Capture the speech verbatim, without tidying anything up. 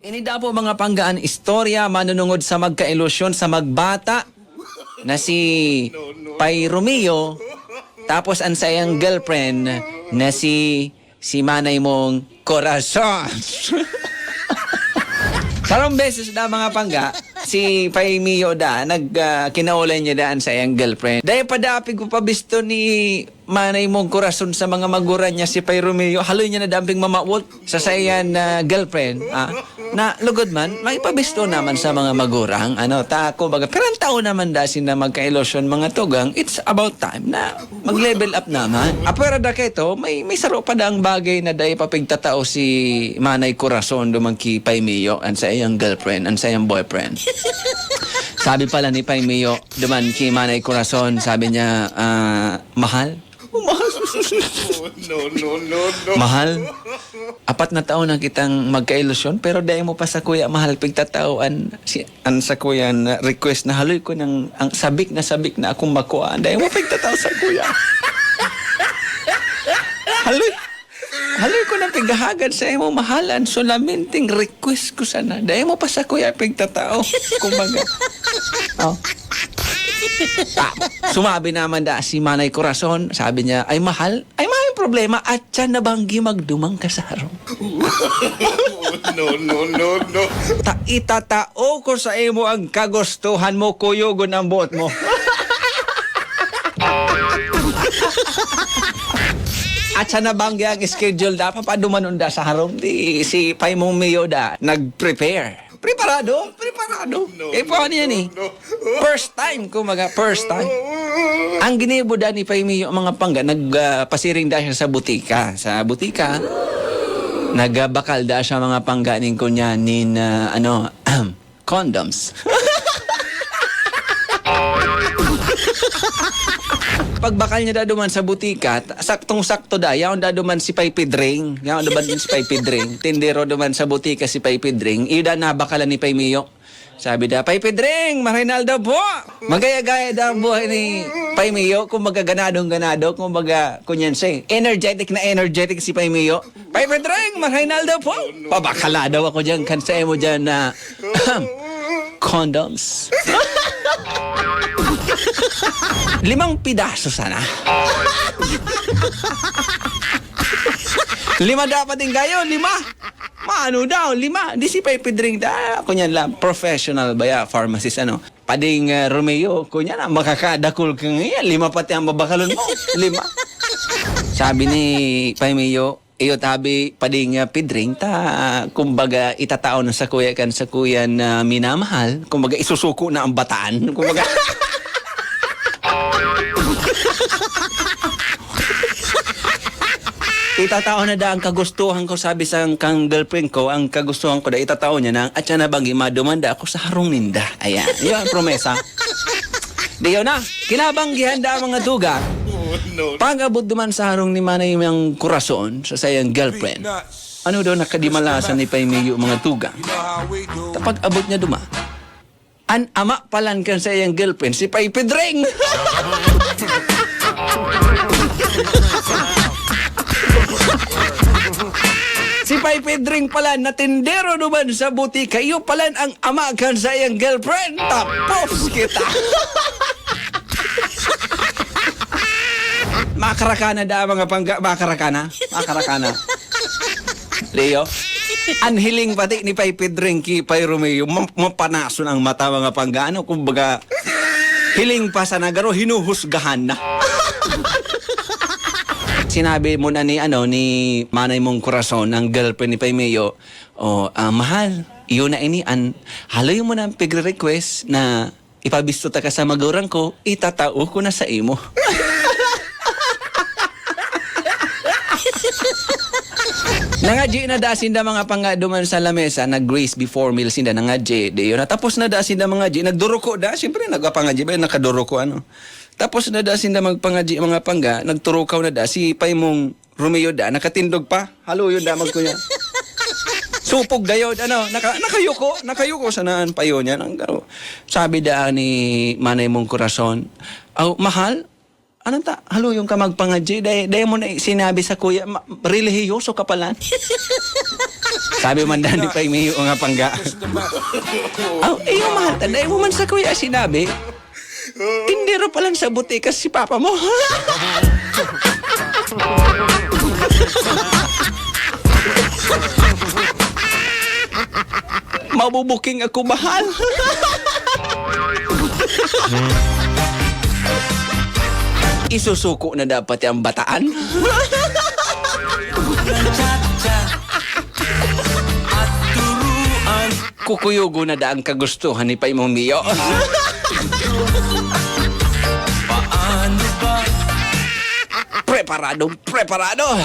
Ini daw po mga panggaan istorya manunungod sa magkailusyon sa magbata na si Pay Romeo, tapos an saiyang girlfriend na si, si Manay mong Corazon. Sarong beses na mga pangga, si Pay Mio da, nag, ah, kinaulay niya daan sa iyang girlfriend. Dahil padapig ko pabisto ni Manay mong Corazon sa mga magura niya si Pay Romeo, haloy niya na damping mamawot sa sayan na girlfriend, ah, na lugod man, may pabisto naman sa mga magurang, ano, ta, kumbaga, pirang taon naman da sinda magkailusyon, mga tugang, it's about time na mag-level up naman. Apwera da keto, may, may saro pa daang bagay na dai pa pigtatao si Manay Corazon duman ki Pay Mio, an sa iyang girlfriend, an sa iyang boyfriend. Sabi pala ni Pay Mio, duman ki Manay Corazon, sabi niya, ah, "Mahal, mahal." No, no, no, no. Mahal, apat na taon na kitang magkailusyon, pero dai mo pa sa kuya mahal pigtatao an, si, an sa kuya na request na haloy ko ng ang sabik na sabik na akong makua. Dai mo pigtatao sa kuya. Haloy, haloy ko na pighahagad sa imo mahalan. Solamente request ko sana. Dai mo pa sa kuya pigtatao. Kumbaga. Oh. Ah, sumabi naman da si Manay Corazon, sabi niya, "Ay mahal, ay may problema, at siya nabanggi magdumang ka sa harong." No, no, no, no. Ta itatao ko sa imo ang kagustuhan mo, kuyogon ang buot mo. At siya nabanggi ang schedule da, papadumanon da sa harong, di si Paimong Mio da, nag-prepare. Preparado, preparado. Eh, paano yan eh? First time, kumbaga, first time. Ang ginibo da ni Paimio, mga pangga, nagpasiring da siya sa butika. Sa butika, nagbakal da siya, mga pangga, ning kunya, nin, ah, ano, condoms. Pagbakal niya da duman sa butika, saktong-sakto da, yaon da duman si Pay Pedring. Yaon duman si Pay Pedring. Tindero duman sa butika si Pay Pedring. Iyo da nabakalan ni Pay Mio. Sabi da, "Pay Pedring, maray na aldaw po." Magaya-gaya da ang buhay ni Pay Mio. Kumbaga, ganadong-ganado. Kumbaga, kunyan siya eh. Energetic na energetic si Pay Mio. "Pay Pedring, maray na aldaw po." Pabakala daw ako dyan, kan sa imo dyan na condoms. Limang pidaso sana. Lima dapat din kayo, lima. Maano daw, lima. Di si Pay Pedring da. Ako niyan lang, professional ba ya, pharmacist, ano? Pading, ah, Romeo, kunya na, makakadakul ka ngayon. Lima pati ang babakalon mo. Lima. Sabi ni Pay Mio, "Iyo tabi, pading, ah, Pedring, ta, kumbaga, itatao na sa kuya kan sa kuya na minamahal. Kumbaga, isusuko na ang bataan." Kumbaga, "Itatao na da ang kagustuhan ko," sabi sa kang girlfriend ko, "ang kagustuhan ko da, itatao niya na, at siya na banggi, madumanda ako sa harong ninda." Ayan, yun ang promesa. Di yun na, kinabanggihan da ang mga duga. Pag-abot duman sa harong ni Manay yung kurason sa sayang girlfriend, ano daw nakadimalasan ni Pay Mio, mga duga? Tapag-abot niya duman, an ama palan kan sa iyang girlfriend, si Pay Pedring. Si Pay Pedring pala, natindero duman sa butika. Iyo palan ang ama kan sa iyang girlfriend. Tapos kita. Makarakana da, mga pangga, makarakana. Makarakana. Leo, an hiling pati ni Pay Pedring ki Pay Romeo, ma-, mapanason ang mata, mga pangga. Ano, kumbaga, hiling pa sana, garo hinuhusgahan na. Sinabi mo na ni, ano, ni Manay mong Corazon, ang girlfriend ni Pay Mio, "Oh, ah, mahal, iyo na ini, an, haloy mo na ang pigre-request na ipabisto ta ka sa magurang ko, itatao ko na sa imo." Nangadji na da sinda, mga pangga, duman sa lamesa, nag-grace before meal sinda, nangadji. Di yun, natapos na da sinda mangadji, nagduruko da, siyempre, nagpangadji ba, nakaduruko, ano. Tapos na da sinda magpangadji, mga pangga, nagturukaw na da, si Paimong Romeo da, nakatindog pa, haloyon da, magkunya. Supog dayo, ano, naka-, nakayuko, nakayuko sa naan payo niya. Nang, sabi da ni Manay mong Corazon, "Aw, mahal, anong ta, haloyon ka magpangadji? Dai, dai mo na sinabi sa kuya, ma-, relihiyoso ka pala." Sabi man dani pa yung mga pangga. Aw, iyo mahal ta, dai mo man sa kuya sinabi. Tindero pa lang sa butika si papa mo. Mabubuking ako, mahal. Isusuko na dapat ang bataan. Kukuyogo na da ang kagustuhan ni Paimong Mio. Paano ba? Preparadong preparado.